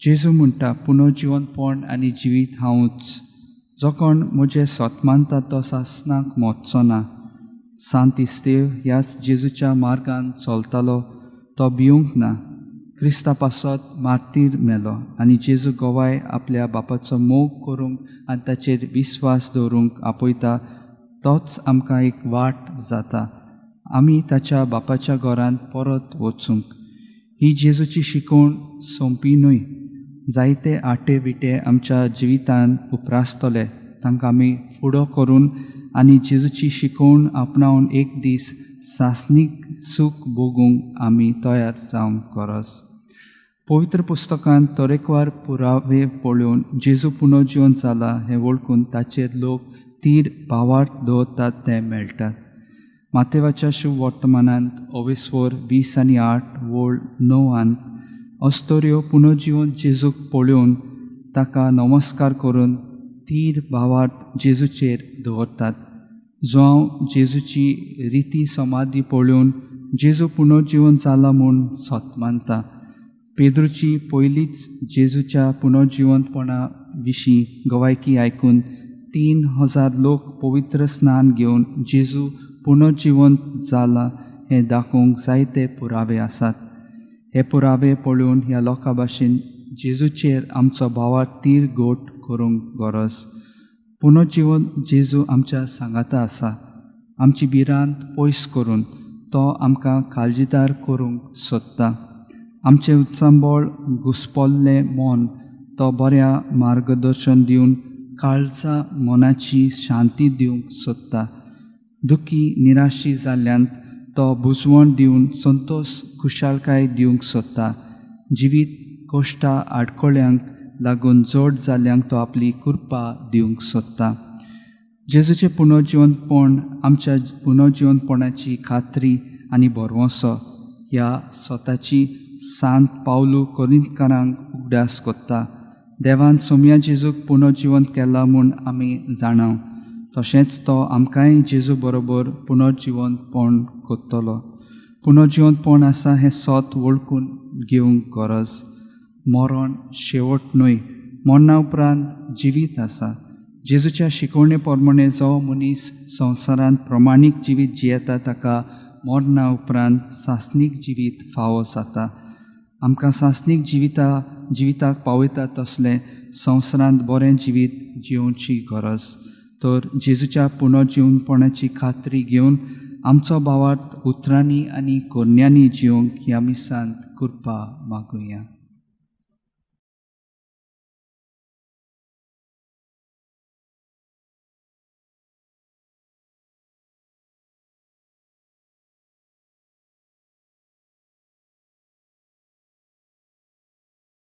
जेजू म्हणटा, पुनर्जिवंतपण आनी जिवीत हांवूच, जो कोण म्हजें सत मानता तो सासणाक मरचो ना. सांत इस्तेव ह्याच जेजूच्या मार्गान चलतालो, तो भिवंक ना. क्रिस्ता पासत मार्तीर मेलो आनी जेजू गवाय आपल्या बापाचो मोग करूंक आनी ताचेर विस्वास दवरूंक आपयता. तोच आमकां एक वाट जाता आमी ताच्या बापाच्या घरांत परत वचूंक. ही जेजूची शिकवण सोंपी न्हय. जायते आटे विटे आमच्या जिवितान उप्रासतले, तांकां आमी फुडो करून आनी जेजूची शिकवण आपणावन एक दीस सासणीक सूख भोगूंक आमी तयार जावंक गरज. पवित्र पुस्तकांत तरेकवार पुरावे पळोवन जेजू पुनर्जिवन जाला हें वळखून ताचेर लोक तीर भावार्थ दवरतात ते मेळटात. मातेवाच्या शुभ वर्तमानांत अवेस्वर 20 आनी 8 वळ 9 अस्तोऱ्यो पुनर्जिवन जेजूक पळोवन ताका नमस्कार करून तीर भावार्थ जेजूचेर दवरतात. जो जेजूची रिती समाधी पळोवन जेजू पुनर्जिवन जाला म्हूण सत मानता. पेद्रूची पयलींच जेजूच्या पुनर्जिवंतपणा विशीं गवायकी आयकून 3000 लोक पवित्र स्नान घेवन जेजू पुनर्जिवंत जाला हें दाखोवंक जायते पुरावे आसात. हे पुरावे पळोवन ह्या लोकां भाशेन जेजूचेर आमचो भावार्थ तीर गोट करूंक गरज. पुनर्जिवन जेजू आमच्या सांगाता आसा. आमची भिरांत पयस करून तो आमकां काळजीदार करूंक सोदता. आमचें उचांबळ घुसपल्लें मन तो बऱ्या मार्गदर्शन दिवन काळजा मनाची शांती दिवंक सोदता. दुखी निराशी जाल्ल्यान तो बुजवण दिवन संतोश खुशालकाय दिवंक सोदता. जिवीत कश्टा आडखळ्यांक लागून जड जाल्ल्यांक तो आपली कृपा दिवंक सोदता. जेजूचें पुनर्जिवंतपण आमच्या पुनर्जिवंतपणाची खात्री आनी भरवंसो ह्या स्वताची सांत पावलू कोरिंतकारांक उगडास कोत्ता. देवान सोमया जेजूक पुनर्जिवंत केला म्हूण आमी जाणाव, तशेंच तो आमकांय जेजू बरोबर पुनर्जिवंतपण कोत्तलो. पुनर्जिवंतपण आसा हें सत वळखून घेवंक गरज. मरण शेवट न्हय, मरणा उपरांत जिवीत आसा. जेजूच्या शिकवणे प्रमाणे जो मनीस संवसारांत प्रमाणीक जिवीत जियेता ताका मरणा उपरांत सासणीक जिवीत फावो जाता. आमकां सासणीक जिविताक पावयता तसलें संवसारांत बरें जिवीत जियोवची गरज. तर जेजूच्या पुनर्जिवनपणाची खात्री घेवन आमचो भावार्थ उतरांनी आनी कोरण्यांनी जिवंक ह्या मिसांत कृपा मागुया.